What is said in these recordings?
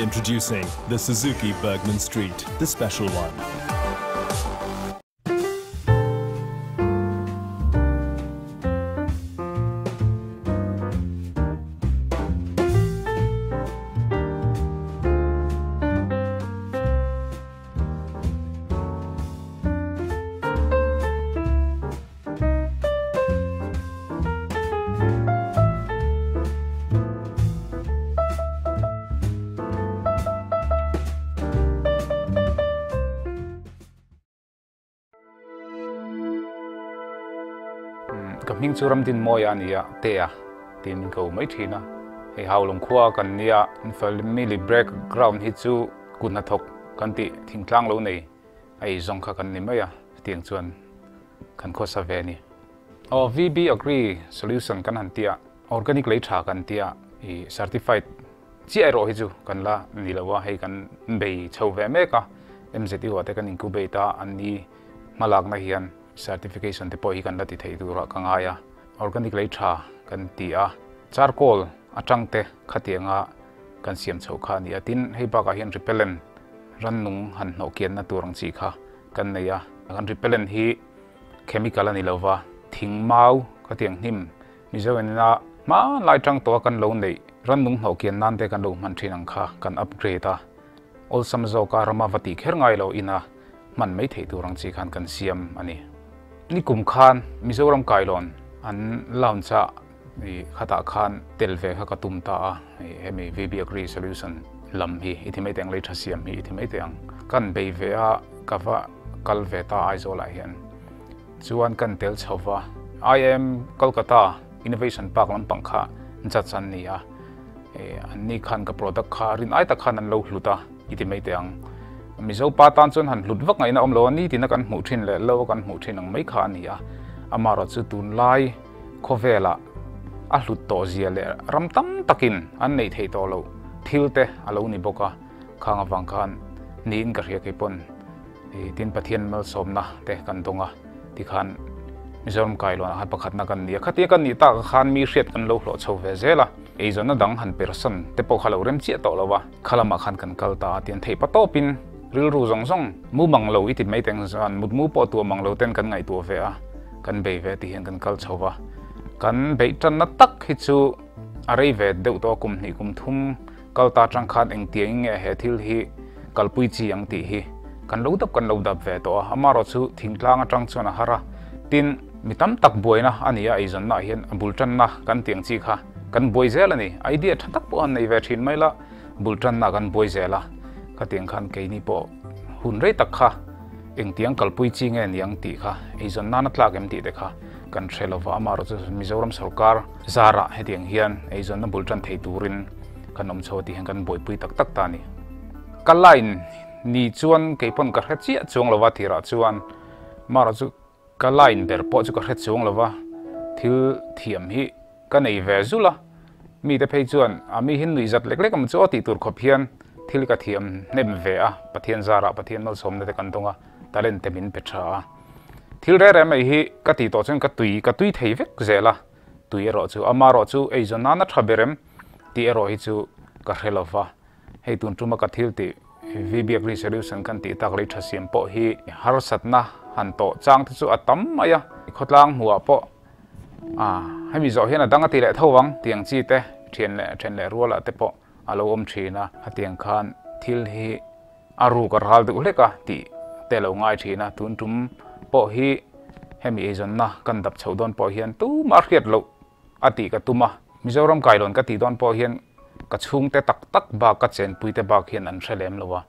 Introducing the Suzuki Burgman Street, the special one. Ka hming chu Ramdinmawia a ni a, Tea tiin min ko mai thin a. Hei Haulawng khua kan nia, family background hi chu kut hnathawk kan tih thingtlang lo nei a ei zawng kha kan ni mai a, chutiang chuan kan khawsa ve a ni. Aw VB Agri Solution kan han tia, organic lei tha kan tia, ih certified chiah erawh hi chu kan la ni lo a, hei kan bei chho ve mek a, MZU ah te kan incubate a, an ni hmalakna hian certification te pawh hi kan la ti thei turah ka ngai a, organic lei tha kan ti a, charcoal atang te khatianga kan siam chho kha a ni a, tin hei bakah hian repellent rannung han hnawh kianna tur ang chi kha kan nei a, kan repellent hi chemical a ni lo va, thing mau khatiang hnim Mizo enina hmanlai tang tawha kan lo neih rannung hnawh kian nan te kan lo hman thin ang kha kan upgrade a, awlsam zawka rama va tih kher ngai lo ina hman mai theih tur ang chi khan kan siam a ni. Nikum khan Mizoram kailawn an launch a I khatah khan tel ve kha ka tum ta a, hemi VB Agri Solution lam hi i ti mai teh ang, lei tha siam hi i ti mai teh ang. Kan bei ve a, ka va kal ve ta Aizawlah hian chuan kan tel chho va, IIM Kolkata Innovation Park lampang kha judge an ni a, an ni khan ka product kha rin ai tak khan an lo hlut a i ti mai teh ang. Mizo pa tan chuan han hlut vak ngaihna awm lo a, nitina kan hmuh thin leh lo a kan hmuh thin ang mai kha a ni a, amaherawhchu tunlai, Khawvelah a hlut tawh zia leh ram tam takin an neih theih tawh loh thil te a lo ni bawk a, khang avang khan niin ka hria kei pawn tin Pathian malsawmna te kan dawng a, tikhan Mizoram kailawnah khan pakhatna kan ni a, khatia kan nih tak khan mi hriat kan lo hlawh chho ve zel a, eizawnna dang han persan te pawh kha lo rem chiah tawh lo a, kha lamah khan kan kal ta a tian theih pa tawpin rilru zawng zawng mu mang lo i ti mai teng chuan mutmu pawh tuah mang lo ten kan ngaihtuah ve a. Kan bei ve tih hian kan kal chho va, kan beih tanna tak hi chu a rei ve deuh tawh a, kum hnih kum thum kal ta atang khan engtiang nge he thil hi kalpui chi ang tih hi kan lo dap kan lo dap ve tawh a, amaherawh chu thingtlang atang chuan a har a, tin mi tam tak buaina a ni a, eizawnna ah hian a bul tanna kan tih ang chi kha kan buai zel a ni, idea tha tak pawh han nei ve thin mai la, bul tanna kan buai zel a, khatiang khan keini pawh hun rei tak kha. Engtiang kalpui chi nge niang tih kha eizawn nana tlak em tih te kha kan hre lo va, amaherawh chu Mizoram sorkar zarah hetiang hian eizawnna bul tan thei turin kan awm chho tih hian kan buaipui tak tak ta a ni. Ka line ni chuan kei pawn ka hre chiah chuang lo va tirah chuan amaherawh chu ka line ber pawh chu ka hre chuang lo va, thil thiam hi Ka nei ve zul a, mite phei chuan a mi hi nuih zat lek lek ang chu aw tih tur khawp hian thil ka thiam hnem ve a, Pathian zarah Pathian malsawmna te kan dawng a, talent te min pe tha a. Thil reh reh mai hi ka tih tawh chuan ka tui ka tui thei vek zel a, tui erawh chu ama erawh chu eizawn nana tha ber em tih erawh hi chu ka hre lo va. Hei tun tuma ka thil tih VB Agri Solution kan tih tak lei tha siam pawh hi harsatna han tawh chang te chu a tam mai a, khawtlang hmuhah pawh A, hemi zawh hian a dang a ti leh tho ang tiang chi te thian leh then leh rualah te pawh a lo awm thin a, hetiang khan thil hi a ruk a ral deuh hlek a tih te lo ngai thin a, tun tum pawh hi hemi eizawnna kan dap chhoh dawn pawh hian tumah hriat loh a tih ka tum a, Mizoram kailawn ka tih dawn pawh hian Ka chhungte tak tak bak ka chenpui te bak hian an hre lem lo a,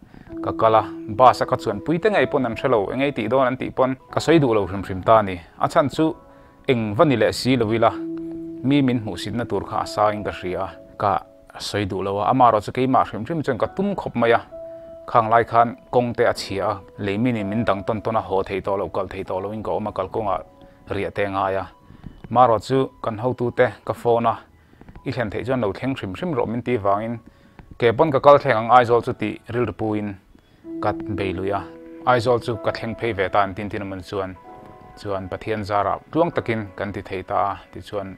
ka kal a, bus a ka chuanpui te ngei pawn an hre lo, engei tih dawn an tih pawn ka sawi duh lo hrim hrim ta a ni. A chhan chu eng va ni leh si lo ila, mi min hmuhsitna tur kha a sangin ka hria a, ka sawi duh lo a, amaherawh chu keimah hrim hrim chuan ka tum khawp mai a, khang lai khan kawng te a chhia a, lei minin min dang tawn tawn a, haw thei tawh loh kal thei tawh loin ka awm a, kalkawngah riah te a ngai a, amaherawh chu kan hotute ka phone a, I thlen theih chuan lo thleng hrim hrim rawh min tih vangin ke pawn ka kal thleng ang Aizawl chu tih rilru puin ka bei lui a, Aizawl chu ka thleng phei ve ta an tin tin a man chuan chuan Pathian zarah tluang takin kan ti thei ta a tichuan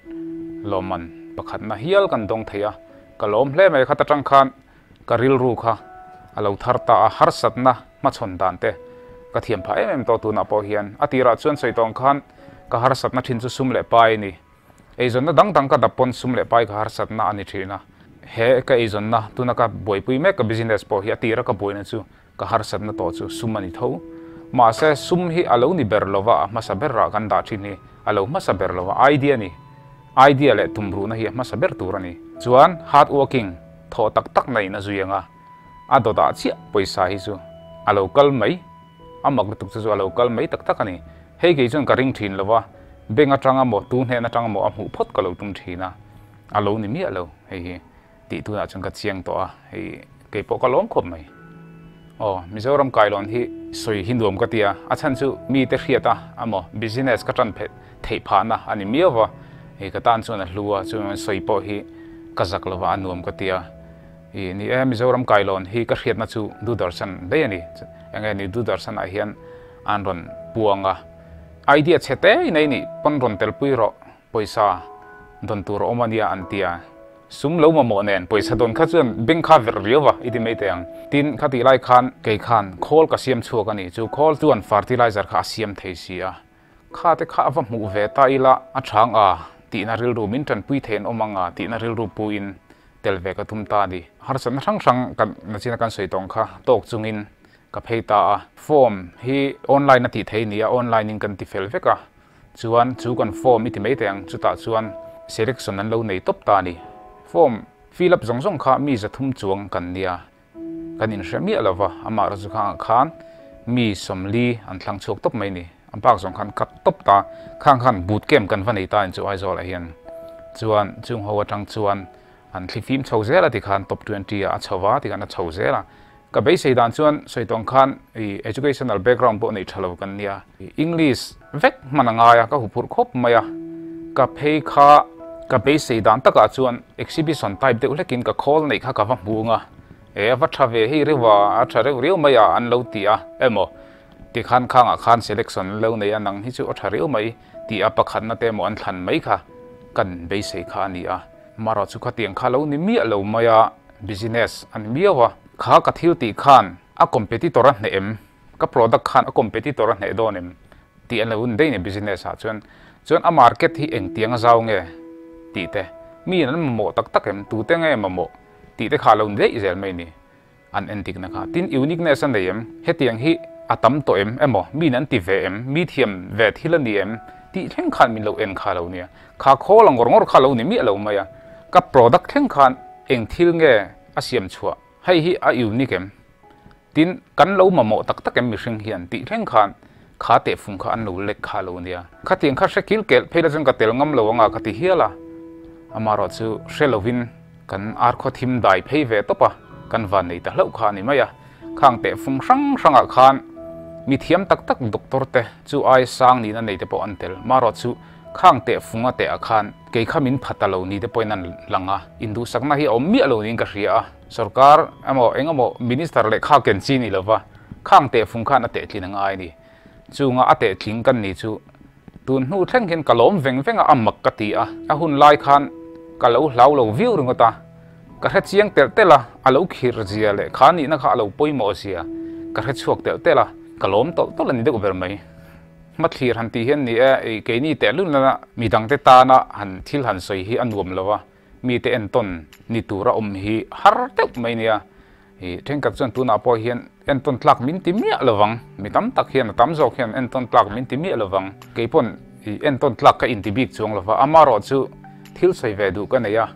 lawmman pakhatna hial kan dawng thei a, ka lawm hle mai khat atang khan. Ka rilru kha a lo thar ta a, harsatna hmachhawn dan te ka thiam phah em em tawh tunah pawh hian. A tirah chuan sawi tawng khan ka harsatna thin chu sum leh pai a ni. Eizawnna dang dang ka dap pawn sum leh pai ka harsatna a ni thin a. He ka eizawnna tuna ka buaipui mek ka business pawh hi a tira ka buaina chu ka harsatna tawh chu sum a ni tho. Mahse sum hi a lo ni ber lova a hmasa berah kan dah thin hi a lo hmasa ber lova idea a ni. Idea leh tumruhna hi a hmasa ber tur a ni. Chuan hard working thawh tak tak na in a zui ang a, a dawtah chiah pawisa hi chu a lo kal mai, a mak lutuk chu chu a lo kal mai tak tak a ni. Hei kei chuan ka ring thin lo va, bank atanga maw tu hnen atanga maw a hmuh phawt ka lo tum thin a, a lo ni miah lo hei hi tih tunah chuan ka chiang tawh a, hei kei pawh ka lawm khawp mai. Aw, Mizoram kailawn hi sawi hi nuam ka ti a, a chhan chu mite hriat a amaw business ka tan phet theih phahna a ni miau va, hei ka tan chuan a hlu a, chuan sawi pawh hi ka zak lo va a nuam ka ti a. Ih ni e, Mizoram kailawn hi ka hriatna chu Doordarshan daih a ni, enge ni Doordarshan ah hian an rawn puang a, idea chhe te in ei nih pawn rawn telpui rawh, pawisa dawn tur a awm a nia an ti a, sum lo mamawh nen pawisa dawn kha chuan bank kha verh riau va i ti mai teh ang. Tin, kha tih lai khan kei khan khawl ka siam chhuak a ni, chu khawl chuan fertilizer kha a siam thei si a, kha te kha a va hmuh ve ta ila a chhang a tihna rilru min tanpui thei an awm ang a tihna rilru puin tel ve ka tum ta a ni. Harsatna hrang hrang kan nachina kan sawi tawng kha tawk chungin ka phei ta a, form hi online a tih thei a ni a, online in kan ti fel vek a, Chuan chu kan form i ti mai teh ang, chutah chuan selection an lo nei tawp ta a ni. Form fill up zawng zawng kha mi 300 chuang kan nia, kan inhre miah lo va, amah erawh chu khangah khan mi 40 an thlang chhuak tawp mai a ni. A bak zawng khan cut tawp ta, khang khan boot camp kan va nei ta in chu Aizawl ah hian. Chuan chung ho atang chuan an thli fim chho zel a tikhan top 20 ah a chho va tikhan a chho zel a. Ka beisei dan chuan sawi tawng khan i educational background pawh nei tha lo kan nia. English vek hman a ngai a, ka huphurh khawp mai a. Ka phei kha ka beisei dan takah chuan exhibition type deuh hlekin ka khawl neih kha ka va hmu ang a. E a va tha ve hei reuh a, a tha reuh riau mai a an lo ti a emaw tikhan khangah khan selection an lo nei a nang hi chu a tha riau mai tih a pakhatna te emaw an thlan mai kha kan beisei kha a ni a. Marawh chu khatiang kha lo ni miah lo mai a, business a ni miau a. Kha ka thil tih khan a competitor a hneh em? Ka product khan a competitor a hneh dawn em? Tih an lo un daih ni business ah chuan. Chuan a market hi engtiang a zau nge tih te, mi in an mamawh tak tak em? Tute nge mamawh tih te kha a lo ni daih zel mai ni. An en dikna kha. Tin, uniqueness a nei em? Hetiang hi a tam tawh em? Emaw, mi in an ti ve em? Mi thiam ve thil a ni em? Tih thleng khan min lo en kha lo nia. Kha khawl a ngawr ngawr kha lo ni miah lo mai a. Ka product thleng khan eng thil nge a siam chhuah? Hei hi a unique em? Tin, kan lo mamawh tak tak em mihring hian? Tih thleng khan kha tehfung kha an lo lek kha lo nia. Khatiang kha hre kil kelh phei la chuan ka tel ngam lo anga ka ti hial a. Amaherawh chu hre lovin Kan ar khaw thim dai phei ve tawp a, kan van nei ta hlauh kha a ni mai a. Khang teh fung hrang hrangah khan mi thiam tak tak doctor te chu ai sang nihna nei te pawh an tel. Marawh chu khang teh funga teh ah khan kei kha min pha ta lo ni te pawhin an lang a, induhsakna hi a awm miah lo niin ka hria a. Sorkar emaw eng emaw minister leh kha ken chi ni lova khang teh fung khan a teh tlin a ngai a ni. Chunga a teh tling kan ni chu Tun hnu thleng hian ka lawm veng veng a, a mak ka ti a. A hun lai khan ka lo hlau lo viau ringawt a, ka hre chiang telh telh a, a lo khir zia leh kha nihna kha a lo pawimawh zia ka hre chhuak telh telh a, ka lawm tawlh tawlh a ni deuh ber mai. Hmathlir han tih hian ni e, keini tehlul nana midangte tana han thil han sawi hi a nuam lo a, mite entawn ni tura awm hi har deuh mai nia. Ih, thenkhat chuan tunah pawh hian entawn tlak min ti miah lo vang, mi tam tak hian a tam zawk hian entawn tlak min ti miah lo vang. Kei pawn ih entawn tlak ka inti bik chuang lo va, amarawh chu thil sawi ve duh ka nei a,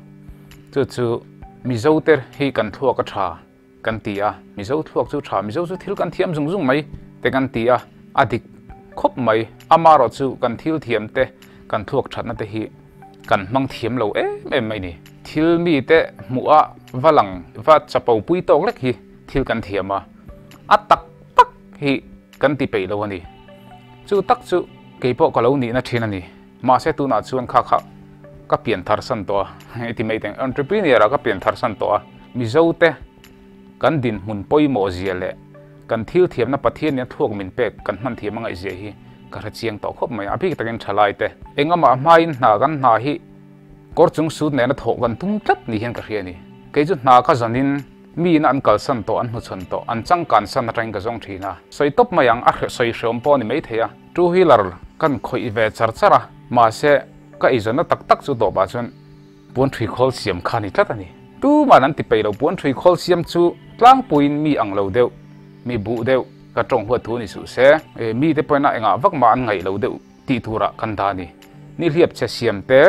chu chu Mizo te hi kan thluak a tha kan ti a, Mizo thluak chu tha, Mizo chu thil kan thiam zung zung mai te kan ti a, a dik khawp mai, amarawh chu kan thil thiam te kan thluak thatna te hi Kan hmang thiam lo em em mai ni. Thil mite hmuh a va lang va chapo pui tawk lek hi thil kan thiam a, a tak tak hi kan ti peih lo a ni. Chu tak chu kei pawh ka lo nihna thin a ni. Mahse tunah chuan kha kha ka pian thar san tawh a, i ti mai teng, entrepreneur ah ka pian thar san tawh a, Mizo te kan dinhmun pawimawh zia leh kan thil thiamna Pathian nen thluak min pek kan hman thiam a ngaihzia hi ka hre chiang tawh khawp mai a, a bik takin thalai te. Engamah hmain hna kan hna hi kawr chung sut nena thawh kan tum tlat ni hian ka hria a ni. Kei chu hna ka zanin Mi ina an kalsan tawh, an hnuchhawn tawh, an changkan san atangin ka zawng thin a. Sawi tawp mai ang, a sawi hreawm pawh a ni maithei a. Two wheeler kan khawih ve char char a, mahse ka eizawnna tak tak chu tawpah chuan puan ṭhui khawl siam kha a ni tlat a ni. Tuman an ti peih lo, puan ṭhui khawl siam chu tlangpuiin mi ang lo deuh, mi buh deuh, ka tawng huat thu ni suh se, mite pawhin a engah vak mah an ngaih lo deuh tih turah kan dah a ni. Nihliap che siam te,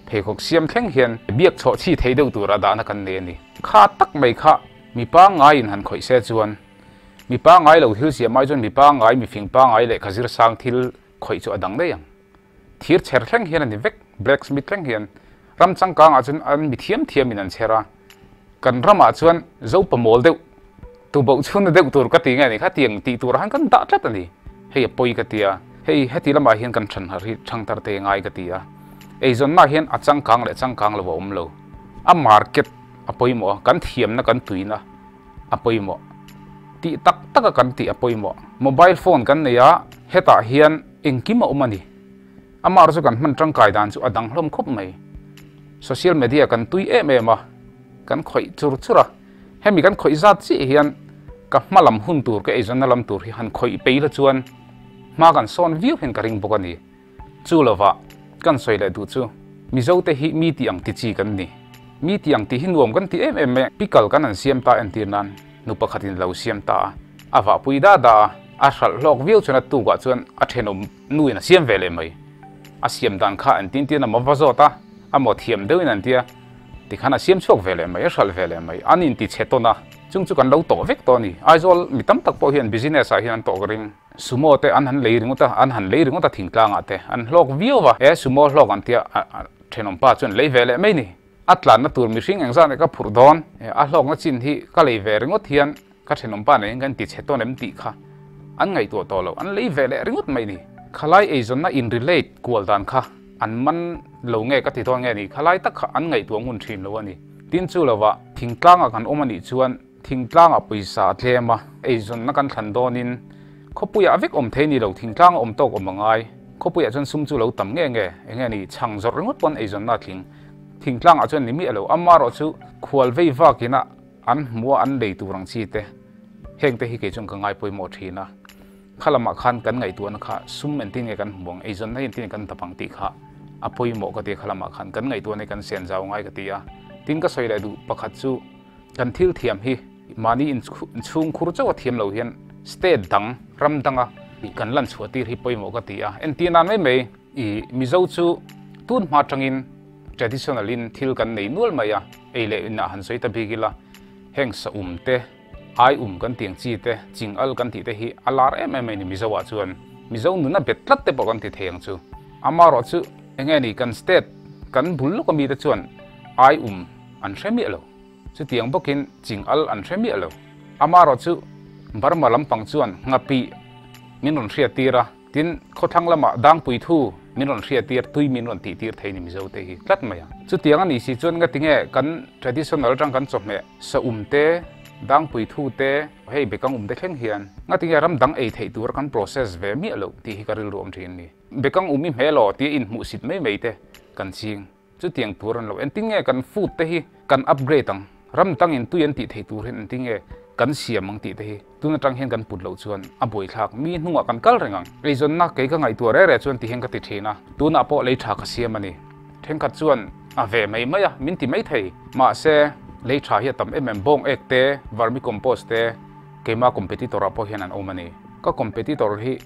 pheikhawk siam thleng hian biak chhawh chhi thei deuh tura dahna kan nei a ni. Kha tak mai kha mi pangngai-in han khawih se chuan mi pangngai lo thil siam ai chuan mi pangngai, mi fing pangngai leh kha zir sang thil khawih chu a dang daih ang. Thir chher thleng hian a ni vek, blacksmith thleng hian. Ram changkangah chuan an mi thiam thiamin an chher a, kan ramah chuan zopa mawl deuh, tuboh chhunna deuh tur ka ti nge ni kha tiang tih turah khan kan dah tlat a ni. Hei a pawi ka ti a, hei heti lamah hian kan than harh hi thangthar te ngai ka ti a. Eizawnna hian a changkang leh changkang lo a awm lo. A market a pawimawh a, kan thiamna kan tuina a pawimawh. Tih tak taka kan tih a pawimawh. Mobile phone kan nei a, hetah hian engkim a awm a ni. Amah chu kan hman tangkai dan chu a dang hlawm khawp mai. Social media kan tui em em a, kan khawih chur chur a. Hemi kan khawih zat chiah hian ka hma lam hun tur, ka eizawnna lam tur hi han khawih pei la chuan hma kan sawn viau hian ka ring bawk a ni. Chu lovah kan sawi leh duh chu Mizote hi mi tih ang ti chi kan ni. Mi tih ang tih hi nuam kan ti em em mai a, pickle kan han siam ta entir nan nu pakhatin lo siam ta a, a vahpui da da a, a hralh hlawk viau chuan a tukah chuan a thenawm nuin a siam ve leh mai. A siam dan kha an tin tin a maw va zawt a, a maw thiam deuhin an tia tikhan a siam chhuak ve leh mai, a hralh ve leh mai. An inti chhe tawn a, chung chu kan lo tawh vek tawh a ni. Aizawl mi tam tak pawh hian business ah hian an tawh ka ring. Sumo te an han lei ringawt a, an han lei ringawt a thingtlangah te an hlawk viau va, he sumo hlawk an tia thenawm pa chuan lei ve leh mai ni. A tlanna tur mihring engzat nge ka phurh dawn, a hlawkna chin hi ka lei ve ringawt hian ka thenawm pa nen kan ti chhe tawn em tih kha an ngaihtuah tawh lo, an lei ve leh ringawt mai ni. Khalai eizawnna in relate kual dan kha an man lo nge ka ti dawn nge ni, khalai tak kha an ngaihtuah ngun thin lo a ni. Tin chu lovah thingtlangah kan awm a nih chuan Thingtlangah pawisa a tlem a, eizawnna kan thlan dawnin khawpuiah vek awm thei ni lo, thingtlanga awm tawk awm a ngai. Khawpuiah chuan sum chu lo tam nge nge, enge ni, chhang zawrh ringawt pawn eizawnna a tling. Thingtlangah chuan ni miah lo, amarawh chu khual vei vakina an hmu a, an lei tur ang chi te, heng te hi kei chuan ka ngai pawimawh thin a. Kha lamah khan kan ngaihtuahna kha sum entin nge kan hmu ang, eizawnna hi entin nge kan dap ang tih kha a pawimawh ka ti a, kha lamah khan kan ngaihtuahna hi kan sen zau ngai ka ti a. Tin ka sawi leh duh pakhat chu, Kan thil thiam hi mahni inchhung khur chauh a thiam lo hian state dang, ram danga kan lan chhuah tir hi pawimawh ka ti a. Entir nan mai mai i Mizo chu tun hma atangin traditional in thil kan nei nual mai a, ei leh inah han sawi ta bik ila heng saum te, ai um kan tih ang chi te, ching al kan tih te hi a lar em em mai ni Mizo ah chuan. Mizo nun a bet tlat te pawh kan ti thei ang chu. Amarawh chu enge ni kan state kan bul lawk ami te chuan ai um an hre miah lo. Chutiang bawkin ching al an hre miah lo. Amarawh chu Burma lampang chuan nghapih min rawn hriattir a, tin khawthlang lamah dangpui thu min rawn hriattir, tui min rawn tihtir thei ni Mizo te hi tlat mai a. Chutiang a nih si chuan ngatinge kan traditional atang kan chawhmeh saum te, dangpui thu te, hei bekang um te thleng hian ngatinge ram dang ei theih tura kan process ve miah loh tih hi ka rilru awm thin a ni. Bekang um i hmel aw tia inhmuhsit mai mai te kan ching. Chutiang tur an lo. Engtin nge kan food te hi kan upgrade ang? Ram tangin tui an tih theih tur hian engtin nge kan siam ang tih te hi tun atang hian kan put loh chuan a buaithlak. Mi hnungah kan kal reng ang. Eizawnna kei ka ngaihtuah reh reh chuan ti hian ka ti thin a. Tunah pawh lei tha ka siam a ni. Thenkhat chuan a ve mai mai a, min ti mai thei. Mahse, lei tha hi a tam em em. Bawng ek te, vermicompost te keima competitor ah pawh hian an awm a ni. Ka competitor hi.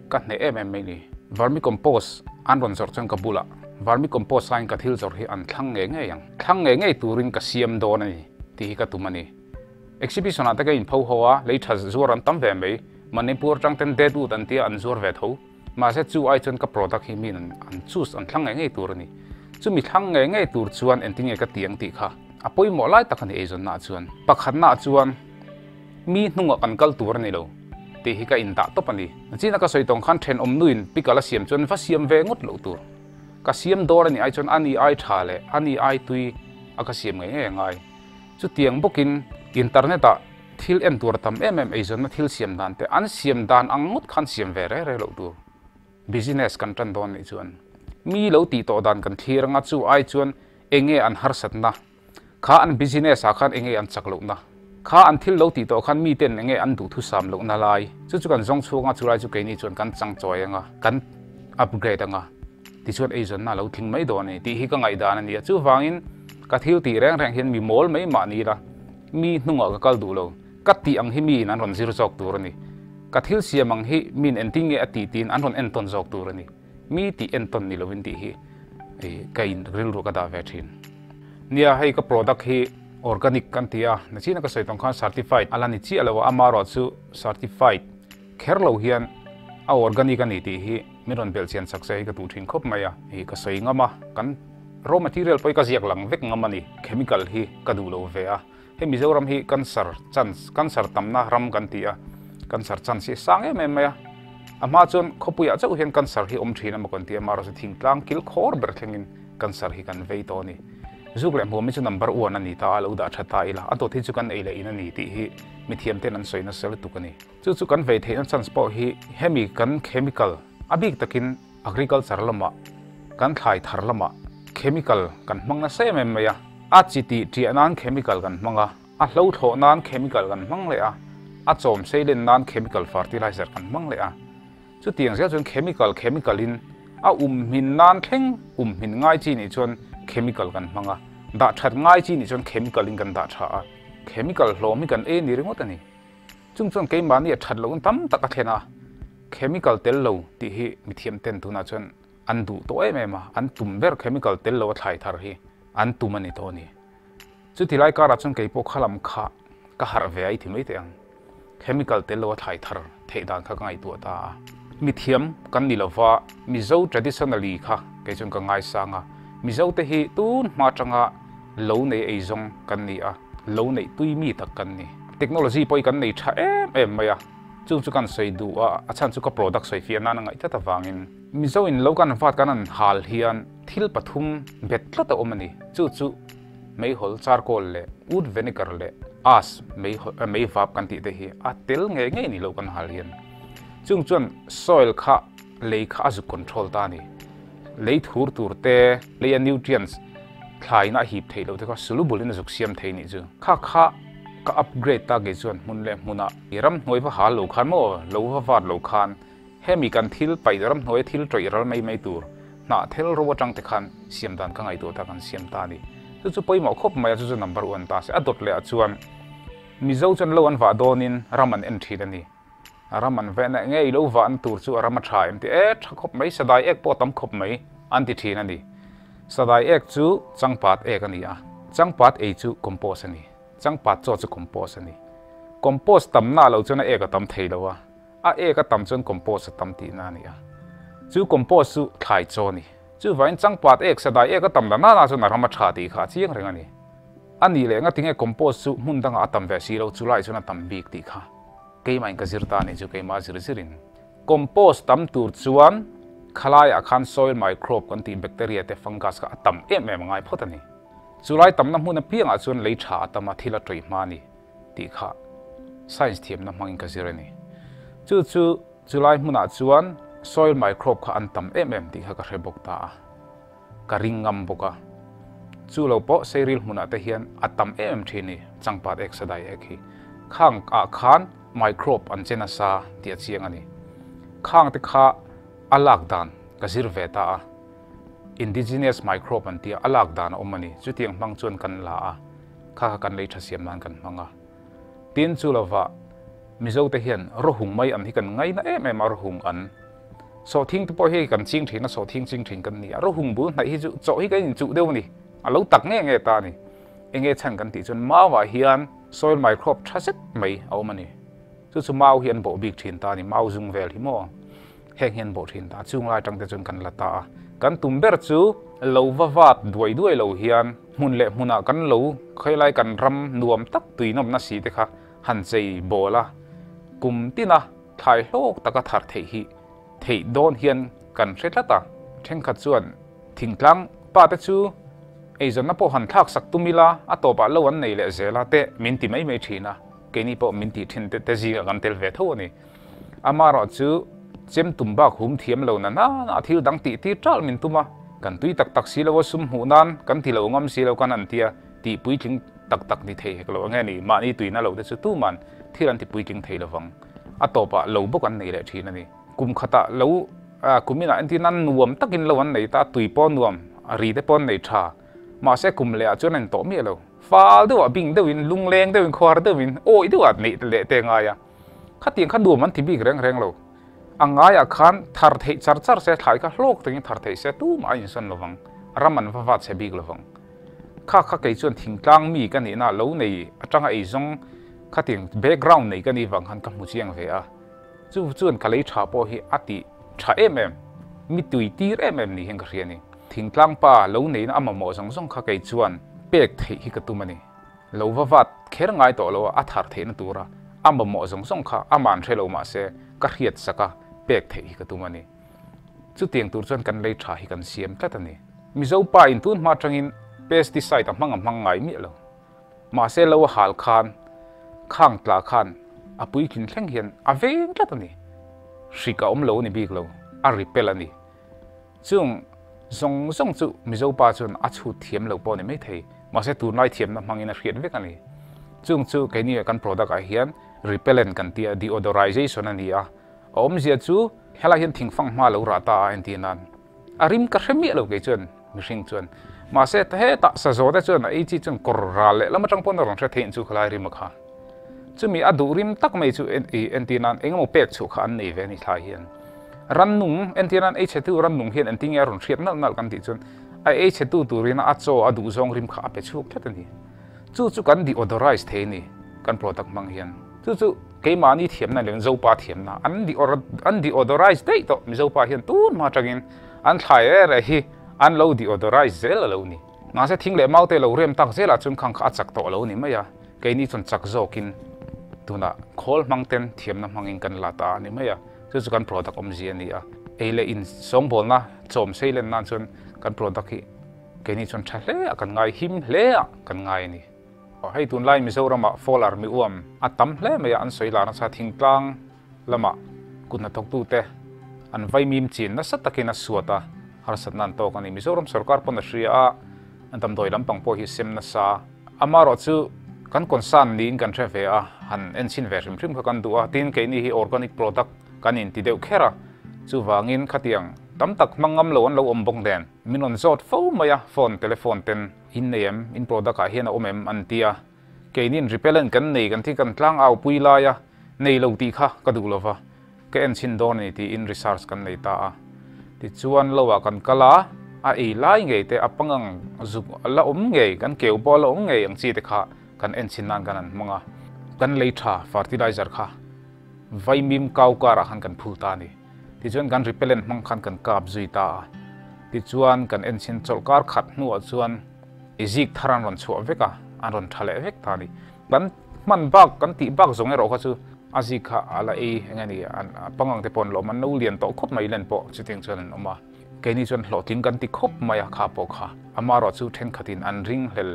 Ka hneh em em mai ni. Vermicompost an rawn zawrh chuan ka bulah vermicompost aiin ka thil zawrh hi an thlang ngei ngei ang. Thlang ngei ngei turin ka siam dawn a ni tih hi ka tum a ni. Exhibition ah te ka inpho ho a, lei tha zuar an tam ve mai. Manipur atang ten deadwood an tia an zuar ve tho. Mahse chu ai chuan ka product hi min an choose an thlang ngei ngei tur a ni. Chumi thlang ngei ngei tur chuan engtin nge ka ti ang tih kha a pawimawh lai tak a ni eizawnna ah chuan. Pakhatna ah chuan. Mi hnungah kan kal tur a ni lo tih hi ka indah tawp a ni. China ka sawi tawng khan thenawm nuin pickle a siam chuan va siam ve ngawt loh tur. Ka siam dawr a nih ai chuan a ni ai tha leh a ni ai tui a ka siam ngei ngei a ngai. Chutiang bawkin internet ah thil en tur a tam em em eizawnna thil siam dan te an siam dan ang ngawt khan siam ve rei rei loh tur. Business kan tan dawn nih chuan mi lo tih tawh dan kan thlir anga chu ai chuan enge an harsatna Kha an business ah khan enge an chak lohna? Kha an thil lo tih tawh khan miten enge an duhthusam lohna lai chu chu kan zawng chhuak anga chulai chu keini chuan kan changchawi anga kan upgrade anga tichuan eizawnna a lo tling mai dawn a ni tih hi ka ngaihdan a ni a. Chuvangin ka thil tih reng reng hian mi mawl mai mah ni ila mi hnungah ka kal duh lo. Ka tih ang hi miin an rawn zir zawk tur a ni. Ka thil siam ang hi miin engtin nge a tih tiin an rawn entawn zawk tur a ni. Mi tih entawn ni lovin tih hi ka in rilru ka dah ve thin. Nia hei ka product hi organic kan ti a, nachina ka sawi tawng khan certified a la ni chiah lo a, amaherawh chu certified kher lo hian a organic a ni tih hi min rawn belh chian chak se hi ka duh thin khawp mai a, hei ka sawi ngam a, kan raw material pawh hi ka ziak lang vek ngam a ni, chemical hi ka duh lo ve a. Hei Mizoram hi cancer chance, cancer tamna ram kan ti a, cancer chance hi a sang em em mai a. A hma chuan khawpuiah chauh hian cancer hi awm thin emaw kan ti a, amaherawhchu thingtlang kil khawr ber thlengin cancer hi kan vei tawh a ni. Zuk leh hmuam hi chu number one a ni ta a, lo dah tha ta ila, a dawt hi chu kan ei leh in a ni tih hi mithiamten an sawi nasa lutuk a ni. Chu chu kan vei theihna chance pawh hi hemi kan chemical a bik takin agriculture lamah kan thlai thar lamah chemical kan hmang nasa em em mai a, a chi tih ṭiah nan chemical kan hmang a, a hlo thlawh nan chemical kan hmang leh a, a chawm sei len nan chemical fertilizer kan hmang leh a. Chutiang zel chuan chemical chemical in a um hmin nan thleng um hmin ngai chi nih chuan chemical kan hmang a, dah ṭhat ngai chi nih chuan chemical in kan dah ṭha a, chemical hlawm hi kan ei ni ringawt a ni. Chung chuan keimahni a that loh tam tak a thlen a, chemical tel lo tih hi mithiam ten tunah chuan an duh tawh em em a, an tum ber chemical tel lo a thlai thar hi an tum a ni tawh a ni. Chuti lai karah chuan keipawh kha lam kha ka harh ve a i ti mai teh ang. Chemical tel lo a thlai thar theih dan kha ka ngaihtuah ta a. Mithiam kan ni lova Mizo traditionally kha kei chuan ka ngaisang a, Mizo te hi tun hma atanga lo nei eizawng kan ni a, lo neih tui mi tak kan ni. Technology pawh hi kan nei tha em em mai a, chung chu kan sawi duh a, a chhan chu ka product sawi fiah nan a ngaih tlat avangin. Mizo in lo kan vat kan han hal hian thil pathum bet tlat a awm a ni, chu chu meihawl charcoal leh wood vinegar leh as mei vap kan tih te hi a tel ngei ngei ni lo kan hal hian. Chung chuan soil kha lei kha a zuk control ta a ni. Lei thur tur te, leia nutrients thlaina a hip theih loh te kha soluble in a zuk siam thei nih chu. Kha kha ka upgrade ta kei chuan hmun leh hmunah i ramhnuai va hal lo khan maw, lo va vat lo khan hemi kan thil paih ramhnuaia thil tawih ral mai mai tur hnah thel ro atang te khan siam dan ka ngaihtuah ta kan siam ta a ni. Chu chu pawimawh khawp mai a, chu chu number one ta se. A dawt leh ah chuan Mizo chuan lo an vah dawnin ram an en thin a ni. A ram an veh neh ngei lo vah na tur chu a ram a tha em ti e, tha khawp mai, sadai ek pawh a tam khawp mai an ti thin a ni. Sadai ek chu changpat ek a ni a, changpat ei chu compost a ni, changpat chaw chu compost a ni. Compost tam na lo chuan a ek a tam thei lo a, a ek a tam chuan compost a tam tihna a ni a. Chu compost chu thlai chaw a ni. Chuvangin changpat ek, sadai ek a tam la na na chuan a ram a tha tih kha a chiang reng a ni. A nih leh ngatinge compost chu hmun dangah a tam ve si lo, chulai chuan a tam bik tih kha. Keimah in ka zir ta nih chu keimah zir zir in. Compost tam tur chuan khalai ah khan soil microbe kan tih bacteria te fungus kha a tam em em a ngai phawt a ni. Chulai tamna hmun apiang ah chuan lei tha a tam a thil a tawih hma a ni tih kha science thiamna hmang in ka zir a ni. Chu chu chulai hmun ah chuan soil microbe kha an tam em em tih kha ka hre bawk ta a. Ka ring ngam bawk a. Chu lo pawh Seiril hmunah te hian a tam em em thin i changpat ek sadai ek hi. Khang ah khan microbe an che nasa tih a chiang a ni. Khang te kha a lak dan ka zir ve ta a. Indigenous microbe an tia a lak dan a awm a ni. Chutiang hmang chuan kan la a, kha kha kan lei tha siam nan kan hmang a. Tin chu lovah Mizo te hian rawhung mai an hi kan ngaina em em a rawhung an. Sawhthing te pawh hi kan ching thin a, sawhthing ching thin kan ni a, rawhung bul hnaih hi chu chaw hi kan inchuh deuh a ni, a lo tak nge nge ta a ni. Enge chhan kan tih chuan mauah hian soil microbe tha zet mai a awm a ni. Chu chu mau hi an bawh bik thin ta a ni, mau zung vel hi maw heng hi an bawh thin ta a, chung lai atang te chuan kan la ta a. Kan tum ber chu lo va vat duai duai lo hian hmun leh hmunah kan lo khailai kan ram nuam tak tui nawmna si te kha han chei bawl a, kum tina thlai hlawk taka thar theih hi theih dawn hian kan hre tlat a. Thenkhat chuan thingtlang pa te chu eizawnna pawh han thlak sak tum ila a tawpah lo an nei leh zel a te min ti mai mai thin a, keini pawh min tih thin te zingah kan tel ve tho a ni. Amaherawh chu chem tum bak hum thiam lo na na na thil dang tih tir tal min tum a, kan tui tak tak si lo a sum hmuh nan kan ti lo ngam si lo kan an tia tih puitling Tak tak ni thei hek lo ang e ni, mahni tuina lo te chu tuman thil an ti puitling thei lovang. A tawpah lo bawk an nei leh thin a ni. Kum khatah lo kuminah entir nan nuam takin lo an nei ta, tui pawh nuam, ri te pawh an nei tha. Mahse kum lehah chuan an tawh miah lo. Fal deuhah bing deuhin, lungleng deuhin, khuar deuhin, awih deuhah neih leh te ngai a. Khatiang kha nuam an ti bik reng reng lo. A ngaiah khan thar theih char char se, thlai kha hlawk takin thar theih se tumah a insawn lovang, ram an va vat chhe bik lovang. Kha kha kei chuan thingtlang mi ka nihna lo nei atanga eizawng khatiang background nei ka nih vang khan ka hmu chiang ve a. Chu chuan ka lei tha pawh hi a ti tha em em, mi tui tir em em ni hian ka hria a ni. Thingtlang pa lo neihna a mamawh zawng zawng kha kei chuan pek theih hi ka tum a ni. Lo va vat kher ngai tawh lo a, a thar theihna tura a mamawh zawng zawng kha aman hre lo mah se ka hriat sak a, pek theih hi ka tum a ni. Chutiang tur chuan kan lei tha hi kan siam tlat a ni. Mizo pa in tun hma atangin pesticide a hmang a hmang ngai miah lo. Mahse lo a hal khan khang tla khan a puitlin thleng hian a veng tlat a ni. Hrik a awm lo a ni bik lo, a repel a ni. Chung zawng zawng chu Mizo pa chuan a chhut thiam lo pawh a ni maithei, mahse tunlai thiamna hmangin a hriat vek a ni. Chung chu keini kan product ah hian repellent kan tia deodorization a ni a, a awmzia chu helai hian thingfang hma lo rah ta a entir nan a rim ka hre miah lo kei chuan mihring chuan mahse hetah sazaw te chuan a ei chi chuan kawr ral leh lam atang pawn a rawn hre theih chu khalai rim a kha. Chumi a duh rim tak mai chu entir nan engemaw pek chhuah kha an nei ve a ni thlai hian. Rannung, entir nan ei chhetu rannung hian engtin nge a rawn hriat nalh nalh kan tih chuan a ei chhetu turin a chaw a duh zawng rim kha a pe chhuak tlat a ni. Chu chu kan deodorize thei a ni kan product hmang hian. Chu chu keimahni thiamna leh Zopa thiamna an an deodorize daih tawh Mizopa hian tun hma atangin an thlai reh reh hi an lo deodorize zel a lo ni. Mahse thing leh mau te lo rem tak zelah chuan khang kha a chak tawh lo a ni mai a. Keini chuan chak zawkin tunah khawl hmang ten thiamna hmangin kan la ta a ni mai a, chu chu kan product awmzia a ni a. Ei leh in sawngbawlna chawm sei len nan chuan kan product hi keini chuan tha hle a kan ngai, him hle a kan ngai a ni. Hei tunlai Mizoramah fall army uam a tam hle mai a, an sawi lar nasa thingtlang lamah kut hnathawktute an vaimim chin nasa takin a suat a, harsatna an tawk a ni. Mizoram sorkar pawn a hria a, damdawi lampang pawh hi sem nasa. Amaherawh chu kan concern niin kan hre ve a, han enchhin ve hrim hrim kha kan duh a, tin keini hi organic product kan inti deuh kher a, chuvangin khatiang tam tak hmang ngam lo an lo awm bawk nen min rawn zawt fo mai a, phone telephone ten in nei em, in product ah hian a awm em an ti a, keiniin repellent kan nei kan thi kan tlang au pui lai a, nei lo tih kha ka duh lova, Ka en chhin dawn a ni tiin research kan nei ta a. Tichuan lo ah kan kal a, a ei lai ngei te, a pangang zuk la awm ngei, kan keu pawh la awm ngei ang chi te kha kan en chhin nan kan han hmang a. Kan lei tha fertilizer kha vaimim kau karah khan kan phul ta a ni. Tichuan kan repellent hmang khan kan kap zui ta a. Tichuan kan en chhin chawlh kar khat hnuah chuan i zik thar an rawn chhuah vek a, an rawn tha leh vek ta a ni. Kan hman bak kan tih bak zawng erawh kha chu a zik kha a la ei eng nge ni a pangang te pawh an lawm an lo lian tawh khawp mai len pawh chutiang chuan an awm a keini chuan hlawhtling kan ti khawp mai a kha pawh kha amaherawh chu thenkhatin an ring hlel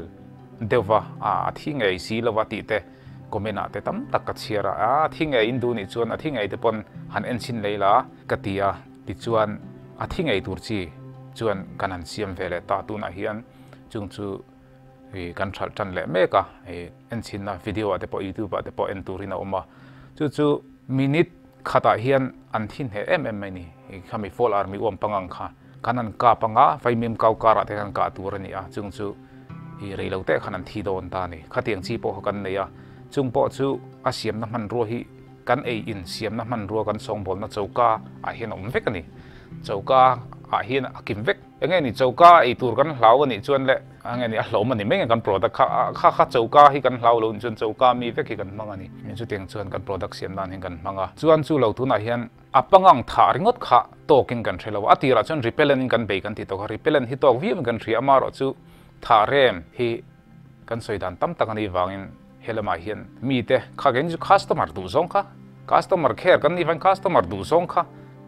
deuh va a a thi ngei si lo va tih te comment ah te tam tak ka chhiar a a thi ngei in duh nih chuan a thi ngei te pawn han en chhin lei la ka ti a tichuan a thi ngei tur chi chuan kan han siam ve leh ta tunah hian chung chu Hei kan hralh tan leh mek a, hei en chhinna video ah te pawh youtube ah te pawh en turin a awm a, chu chu minute khatah hian an thi hneh em em mai ni, hei khami fall army uam pangang kha kan han kap anga vaimim kau karah te khan kah tur a ni a, chung chu i rei lo te khan an thi dawn ta a ni, khatiang chi pawh kha kan nei a, chung pawh chu a siamna hmanrua hi kan ei in siamna hmanrua kan sawngbawlna choka ah hian a awm vek a ni, choka ah hian a kim vek. Enge ni choka ei tur kan hlau a nih chuan le enge ni a hlawm a ni mai nge kan product kha kha kha choka hi kan hlau lo nih chuan choka mi vek hi kan hmang a ni. Chutiang chuan kan product siam nan hian kan hmang a. Chuan chu lo tunah hian a pangang thah ringawt kha tawkin kan hre lo a. A tirah chuan repellent in kan bei kan ti tawk a, repellent hi tawk viau in kan hria amaherawh chu thah rem hi kan sawi dan tam tak a nih vangin he lamah hian mite kha keng chu customer duh zawng kha customer care kan nih vangin customer duh zawng kha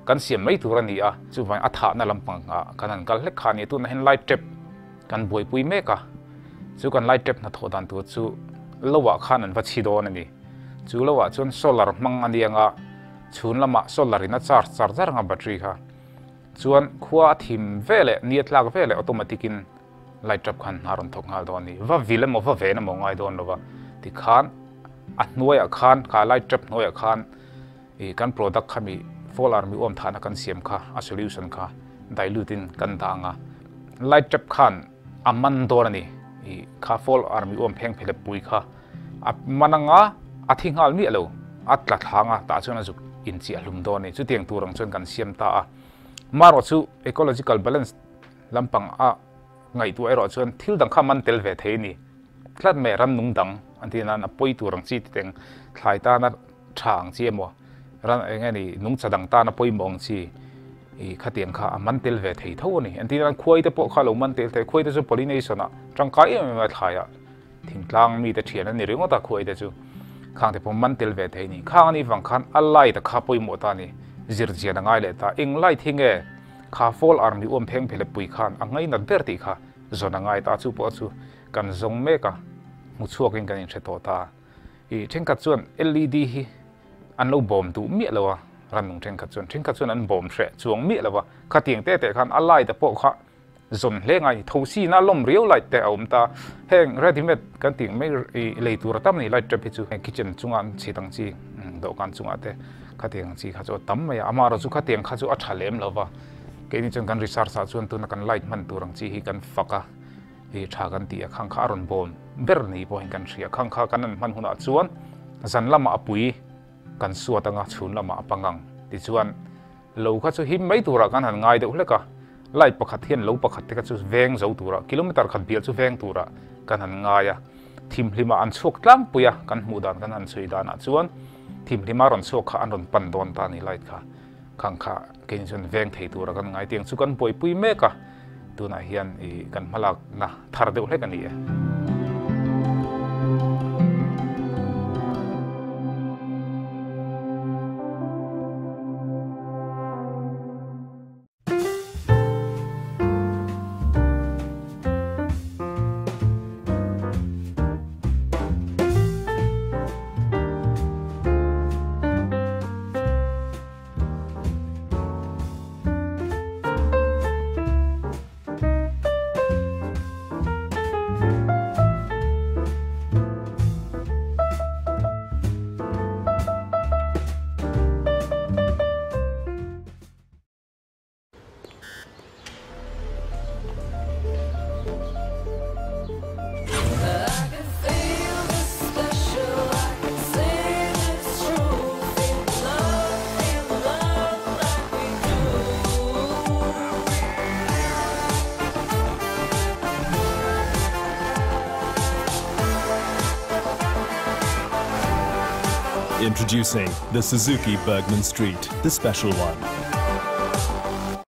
kan siam mai tur a ni a, chuvangin a thahna lampang ah kan han kal hlek kha a ni. Tunah hian light tap kan buaipui mek a, chu kan light tap hnathawh dan tur chu lo ah khan an va chhi dawn a ni. Chu lo ah chuan solar hmang a ni ang a, chhun lamah solar in a charge char char ang a battery kha, chuan khua a thim veleh ni a tlak veleh automatic in. Light trap khan hna rawn thawk nghal dawn a ni. Va vil emaw va ven emaw ngai dawn lova tikhan a hnuaiah khan kha light trap hnuaiah khan ih kan product kha mi fall army uam thahna kan siam kha a solution kha dilute in kan dah ang a. Light trap khan a man dawn a ni. Ih kha fall army uam pheng phelep pui kha a man anga a thi nghal miah lo a tla thlang a tah chuan a zuk inchiah hlum dawn a ni. Chutiang tur ang chuan kan siam ta a. Marawh chu ecological balance lampang a ngaihtuah erawh chuan thil dang kha man tel ve thei a ni. Tlat mai ram nung dang an tih nan a pawi tur ang chi titeng thlai tana tha ang chi emaw ran eng nge ni nungcha dang tana pawimawh ang chi ih khatiang kha a man tel ve thei tho a ni. An tih nan khuai te pawh kha lo man tel thei khuai te chu pollination ah tangkai em em a thlaiah thingtlang mite thian a ni ringawt a khuai te chu khang te pawh man tel ve thei a ni. Khang a nih vang khan a light a kha pawimawh ta a ni. Zirchian a ngai leh ta. Eng light hi nge kha fall army uam pheng phele pui khan a ngainat ber tih kha zawn a ngai ta. Chu pawh chu kan zawng mek a, hmu chhuakin kan inhre tawh ta. Ih thenkhat chuan LED hi an lo bawm duh miah lo a, rannung thenkhat chuan thenkhat chuan an bawm hreh chuang miah lo a. Khatiang te teh khan a light a pawh kha zawn hle ngai tho sin a lawm riau light te a awm ta. Heng ready made kan tih mai ih lei tur a tam a ni light trap hi chu heng kitchen chunga an chhit ang chi dawhkan chungah te khatiang ang chi kha chu a tam mai a. Amaherawhchu chu khatiang kha chu a tha lem lo va, keini chuan kan research ah chuan tuna kan light hman tur ang chi hi kan fak a, ih tha kan tih a khang kha a rawn bawm ber ni pawhin kan hria. Khang kha kan an hman hunah chuan zan lamah a pui kan suat anga chhun lamah a pang ang tichuan Lo kha chu him mai turah kan han ngai deuh hlek a, light pakhat hian lo pakhat te kha chu veng zo turah, kilometer khat bial chu veng turah kan han ngai a. Thimhlima an chhuak tlangpui a, kan hmuh dan kan han chhui danah chuan thimhlima rawn chhuak kha an rawn pan dawn ta a ni light kha. Khang kha keini chuan veng thei turah kan ngai tiang chu kan buaipui mek a, tunah hian ih kan hmalakna thar deuh hlek a ni e. Introducing the Suzuki Burgman Street, the special one.